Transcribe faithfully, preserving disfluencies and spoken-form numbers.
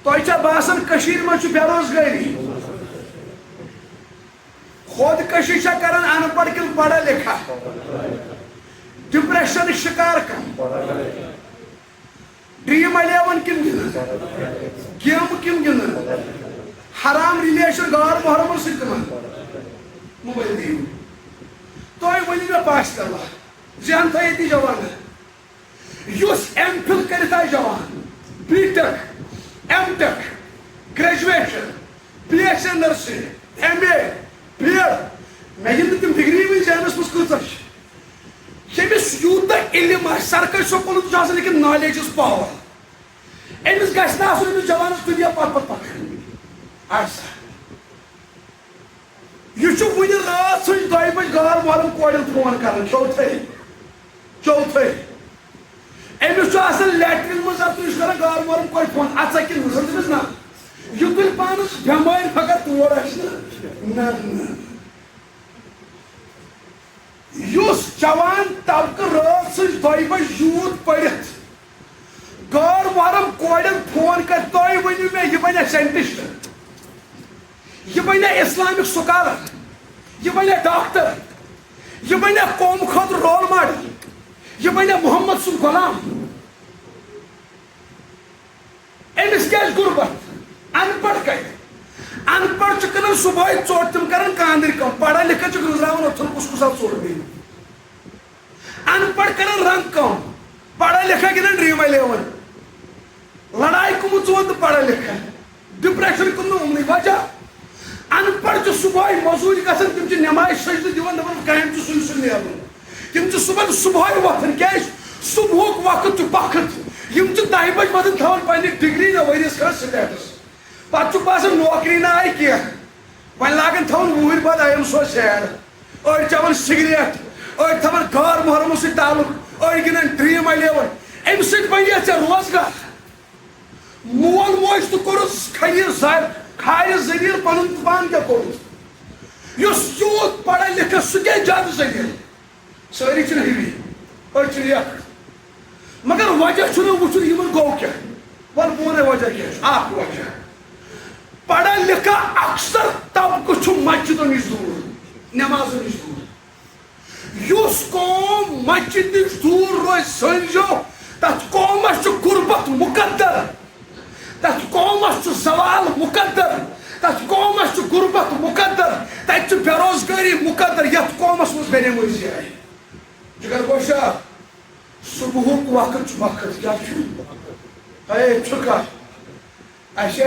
تۄہہِ چھا باسان کٔشیٖرِ منٛز چھُ بے روزگٲری؟ خودکشی چھا کران ان پڑھ کِنہٕ پڑھا لکھا؟ ڈپریشنٕکۍ شکار کم؟ ڈریم الیون کِنہٕ گِنٛدان؟ گیمہٕ کِنہٕ گِنٛدان؟ حرام ریلیشن غٲر محرمن سۭتۍ کٕمن؟ Mobile game. تُہۍ ؤنِو مےٚ پاسہِ اللہ، ذہن تھٲیِو ییٚتی جوان۔ یُس ایم فِل کٔرِتھ آسہِ جوان، B tech, M tech, graduation, B S C nursing, M A, B Ed, مےٚ یِم نہٕ تِم ڈگری وٕنہِ ذہنس منٛز کۭژاہ چھِ۔ ییٚمِس یوٗتاہ علم آسہِ، سرکٲرۍ سکوٗلن تہِ چھُ آسان، لیکن knowledge is power۔ أمِس گژھِ نہٕ آسُن أمِس جوانس دُنیا پتھ پتھ پکان۔ آسا۔ یہِ چھُ وُنہِ راتھ سٕنٛز دۄیہِ بجہِ غٲر محرم کورٮ۪ن فون کران، چوتھے، چوتھے۔ أمِس چھُ آسان لیٹرین منٛز اَژُن، یہِ چھُ کران غٲر محرم کورِ فون، اَژا کِنہٕ نہٕ؟ دوٚپمَس، نہ۔ یہِ تُلہِ پانَس بٮ۪مٲرۍ، مگر تور آسہِ نہٕ۔ نہ، نہ۔ یُس جوان طبقہٕ رٲژ سٕنٛزِ دۄیہِ بجہِ یوٗت پٔرِتھ غٲر محرم کورٮ۪ن فون کرِ، تُہۍ ؤنِو مےٚ، یہِ بنیا سائنٹسٹ؟ یہِ بنیا اسلامک سکالر؟ یہِ بنیا ڈاکٹر؟ یہِ بنیا قوم خٲطرٕ رول ماڈل؟ یہِ بنیا محمد سُنٛد غلام؟ أمِس کیٛازِ غُربت؟ اَن پَڑھ کَتہِ؟ اَن پَڑھ چھِ کٕنان صُبحٲے ژوٚٹ، تِم کَران کانٛدٕرۍ کٲم، پَڑھا لِکھا چھِکھ رُزراوان اوٚتھُن کُس کُس آو ژوٚٹ بیٚیہِ۔ اَن پَڑھ کَران رنٛگ کٲم، پَڑھا لِکھا گِنٛدان ڈرٛیٖم اَلیوَن۔ لڑاے کٕمہٕ ژوٚٹ تہٕ پَڑھا لِکھا؟ ڈپریشن کُن نہٕ یِمنٕے وجہ۔ ان پڑھ چھِ صبحٲے مزوٗرۍ گژھان، تِم چھِ نٮ۪مازِ سجدٕ دِوان، دَپان، کامہِ چھُ سُلہِ سُلہِ نیرُن۔ تِم چھِ صبحن صبحٲے وۄتھان، کیٛازِ؟ صبحُک وقت چھُ پکھت۔ یِم چھِ دَہہِ بجہِ وۄتھان، تھاوان پننہِ ڈگری نہ ؤریَس کھنٛڈ status۔ پتہٕ چھُکھ باسان، نوکری نہ آیہِ کینٛہہ۔ وۄنۍ لاگان تھاوان وُہٕرۍ بعد، I am so sad۔ أڑۍ چٮ۪وان سگریٹ، أڑۍ تھاوان غٲر محرمو سۭتۍ تعلق، أڑۍ گِنٛدان ڈرٛیٖم اَلیوَن۔ اَمہِ سۭتۍ بنہِ ژےٚ روزگار۔ مول موج تہٕ کوٚرُس کھنہِ زر، کھارِ ذلیل، پنُن تہٕ پان کیٛاہ کوٚرُس؟ یُس یوٗت پڑھا لکھا، سُہ کیٛازِ زیادٕ ذلیل؟ سٲری چھِنہٕ ہِوی، أڑۍ چھِ لیکھ۔ مگر وجہ چھُنہٕ وُچھُن یِمن گوٚو کیٛاہ۔ وَلہٕ بہٕ وَنَے وجہ کیٛاہ چھُ۔ اکھ وجہ، پڑھا لکھا اکثر طبقہٕ چھُ مسجدو نِش دوٗر، نمازو نِش دوٗر۔ یُس قوم مسجد نِش دوٗر روزِ، سٲنۍ جو، تَتھ قومَس چھُ غُربت مُقدر، تَتھ قومَس چھُ زوال مُقدر، تَتھ قومَس چھُ غُربت مُقدر، تَتہِ چھُ بے روزگٲری مُقدر، یَتھ قومَس منٛز بے نمٲزی آیہِ۔ جگر گوشا، صبحُک وقت چھُ وقت، کیٛاہ چھُ؟ ہے، چھُ کَتھ؟ اَسہِ